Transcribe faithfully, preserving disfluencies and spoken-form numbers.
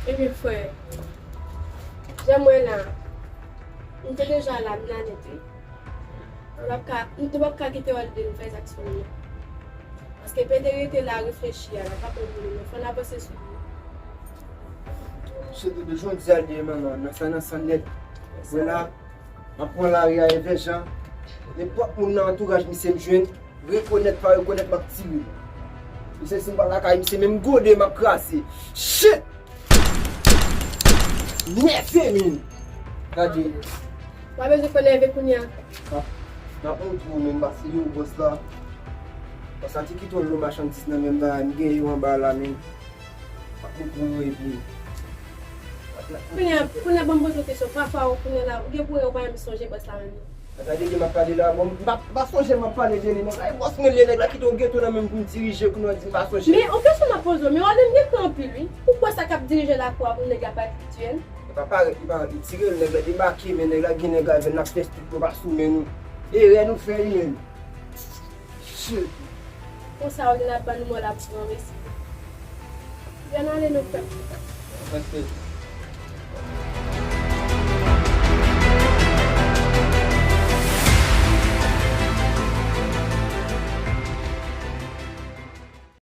Ebyen, frè, jan m wè la, m te deja la, m la nèt, wi. M p ap ka, m te p ap ka kite w al de m fè zak sou li. Paske P D rete la reflechi a, l ap ap ouvri men fò n avanse sou li. Chete de jodi a l de manman, nan sa, nan sa nèt. Wè la, m ap pran lari a evè jan. Nenpòt moun nan antouraj misye m jwenn, rekonèt pa rekonèt, m ap tire l. Misye si m pa lakay misye, menm gode m ap kraze. Shit! Nève, men! Gade. W a bezwen fè nève kounye a. N ap, n ap montre w, men, m pa serye w, bòs la. Bòs la te kite yon lo machandiz nan men m la, m gen yo anba la, men. M ap montre w, epi. Kounye a, kounye a, ban m poze w kesyon. Pafwa, ou kounye a la, ou gen pou wè ou pa menm sonje bòs la menm. Gade de m ap pale la, bon, m pa, m pa sonje m ap pale de li, non. Ay, bòs mwen, li, nèg la kite yon geto nan men m pou m dirije, kounye a w di m pa sonje. Men, yon kesyon m ap poze w, men w ale m gen kran anpil, wi. Ou kwè sa k ap dirije lakou a pou nèg la pa tiye l? Li pa parèt, li pa, li tire l, nèg la debake, men nèg la gen nèg avè l, n ap fè tout pou pa sou men nou. Erè nou fè, wi, menm. Shit. Konsa, ou gen ap ban nou mò la pou granmesi. Byen ale, non, frè m. Respè.